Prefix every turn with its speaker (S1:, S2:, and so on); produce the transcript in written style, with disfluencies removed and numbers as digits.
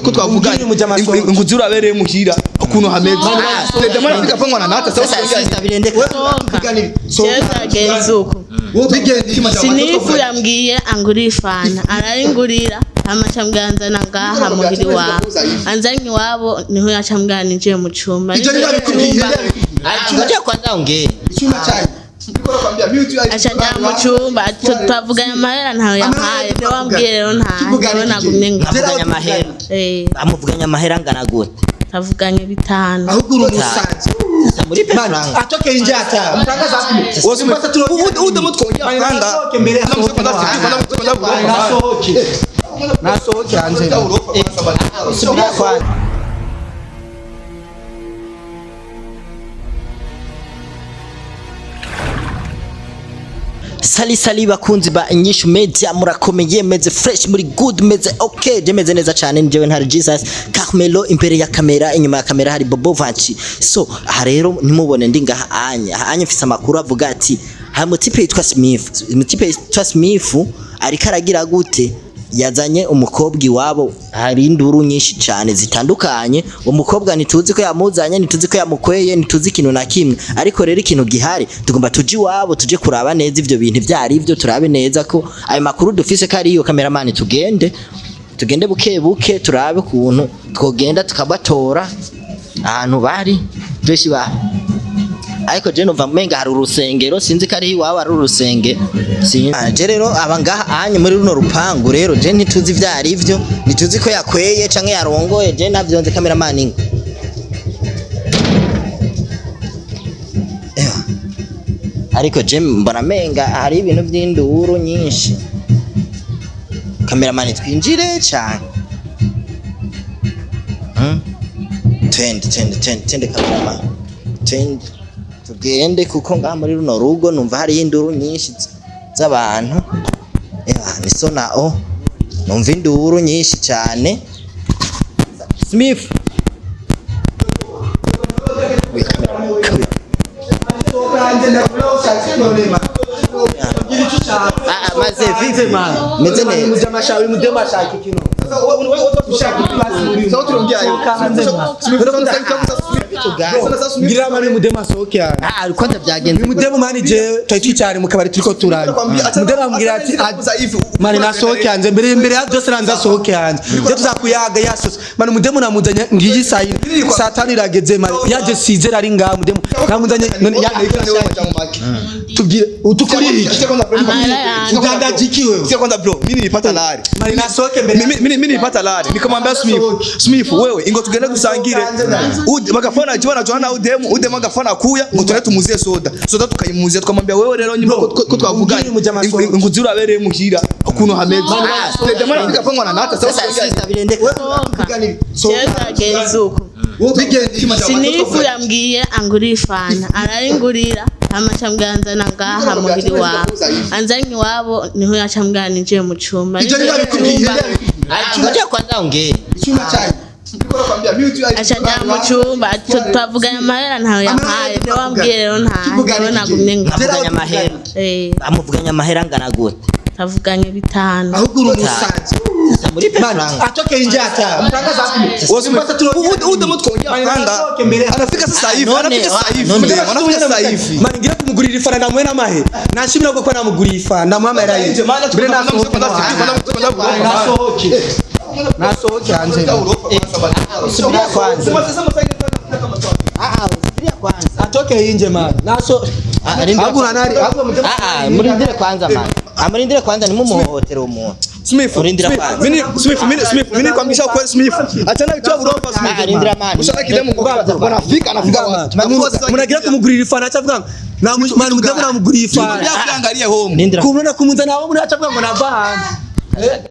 S1: Ko twavuganye inguzi urabereye muhira ukuntu hameze. Dema anafika pangwa na nata sasa.
S2: Sasa sister, birendeka.
S3: Jewe uko sinifu yambwiye angurira ifanta, arayingurira, hama acambwira nzana ngaha muhira iwabo. Anzanye iwabo niho yacambwira ninjiye mu cumba.
S1: Ivyo ntibabikubwiye.
S2: Ngoja kwanza ongee.
S1: Icyuma cyanyu.
S3: Aca njya mu cumba, twavuganye amahera, ntayo yampaye. Niwe wambwiye rero ntayo, niwe nagumye ngaho.
S2: Amuvuganye amahera?
S3: Eh.
S2: Amuvuganye amahera angana gute?
S3: Twavuganye 5.
S4: Ahubwo uri umusazi.
S2: Sasa muri
S4: Man,
S2: franga.
S4: atoke nje ata. Mfranga za
S1: Udemo twongera franga.
S4: Nasohoke. Nasohoke hanze.
S2: Subiria kwanza. Sali sali bakunzi ba Inyishu Media, murakomeye? Meze fresh, muri good, meze okay? Je meze neza cyane, ni jewe ntari Jesus Carmelo imbere ya kamera, inyuma ya kamera hari Bobo Vanchi. So aha rero ntimubone ndi ngaha anya, aha anya mfise amakuru avuga ati hari mutipe yitwa Smith, mutipe yitwa Smith ariko aragira gute, yazanye umukobwa iwabo, hari induru nyinshi cyane zitandukanye. Umukobwa ntituzi ko yamuzanye, ntituzi ko yamukweye, ntituzi ikintu na kimwe. Ariko rero ikintu gihari, tugomba tuje iwabo, tuje kuraba neza ivyo bintu ivyari ivyo, turabe neza ko ayo makuru dufise ko ariyo. Cameraman, tugende, tugende buke buke, turabe ukuntu twogenda tukabatora ahantu bari benshi ba. Ariko je numva menga hari urusengero, sinzi ko ari iwabo ari urusenge. Sinzi. Je rero aba ngaha anye muri runo rupangu, rero je ntituzi ivyo ari vyo, ntituzi ko yakweye canke yarongoye, je navyo nzi. Cameraman, ingo. Ewa. Ariko je mbona menga hari ibintu vy'induru nyinshi. Cameraman, twinjire cane. Twende, twende, twende, twende, cameraman, twende tugende, kuko ngaha muri runo rugo numva hariyo induru nyinshi z'abantu. Ewa, ni so na o numva induru nyinshi cyane. Smith. We, cameraman, cameraman. Ah, ah, maze vipi? Meze neza.
S4: Mujamashaka mudemashaka kino. Ngira mani mudema sohoke hanze.
S2: Ah, kwanza byagenze gute?
S4: Mudemu mani, jewe twari twicaranye mu kabari turiko turanywa. Mudemu ambwira ati mani nasohoke hanze mbere mbere ya byose, nanze asohoke hanze. Je tuzakuyaga yasose. Mani mudemu namuzanye ngiyi saa yine. Saa tanu irageze mani. Yaje sizera ari ngaha mudemu. Namuzanye none ya tubwire utukuri iki?
S3: Amahera yanjye.
S4: Udandaje iki wewe?
S1: Sikia kwanza bro, mimi nilipata lari.
S4: Mani nasohoke mbere.
S1: Mimi nilipata lari. Nikamwambia Smith, Smith wewe ingo tugende dusangire. Ude bagafana jiwa na Johanna udemu, udemu agafana kuya ngo tugende tumuzie soda. Soda tukayimuzia, tukamwambia wewe rero nyuma ko twavuganye inguzi urabereye muhira ukuntu hameze. Dema anafika pangwa na nata sasa.
S2: Sasa sister, birendeka.
S3: Jewe byagenze uko sinifu yambwiye angurira ifanta, arayingurira, hama acambwira nzana ngaha muhira iwabo. Anzanye iwabo niho yacambwira ninjiye mu cumba.
S1: Ivyo ntibabikubwiye.
S2: Ngoja kwanza ongee.
S1: Icyuma cyanyu.
S3: Aca njya mu cumba, twavuganye amahera, ntayo yampaye. Niwe wambwiye rero ntayo, niwe nagumye ngaho.
S2: Amuvuganye amahera?
S3: Eh.
S2: Amuvuganye amahera angana gute?
S3: Twavuganye 5.
S4: Ahubwo uri umusazi.
S2: Sasa muri
S4: Man,
S2: franga.
S4: atoke nje ata. Mfranga za
S1: Udemo twongera franga. Anafika sasa hivi,
S2: None,
S1: anafika sasa hivi.
S2: none.
S1: Anafika sasa hivi.
S4: Mani ngira kumugurira ifana namwe namahe. Nashimira ko namuguriye ifana ndamuha amahera yiwe.
S1: Maana
S4: Mbere nasohoke. Nasohoke. Nasohoke hanze.
S2: Subiria kwanza. Ah, ah, subiria kwanza.
S4: Atoke inje man. Naso
S2: Ah, rindira.
S4: Ahubwo uranari ahubwo mudemu.
S2: Ah, ah, murindire kwanza man. Ah, murindire kwanza, nimumuhohotere umuntu.
S1: Smith,
S2: Urindira
S1: Smith,
S2: kwanza.
S1: mimi Smith, mimi Smith, mimi kwambisha kweli Smith. Achana kitu urofa Smith.
S2: Ah, rindira man.
S1: Ushaka kidemu ngo anafika anafika.
S4: Munagira kumugurira ifana acavuga ngo mani mudemu namuguriye ifana.
S1: Angalia home.
S2: Rindira.
S4: Kumuna kumuzana aho muri acavuga ngo nava hanze.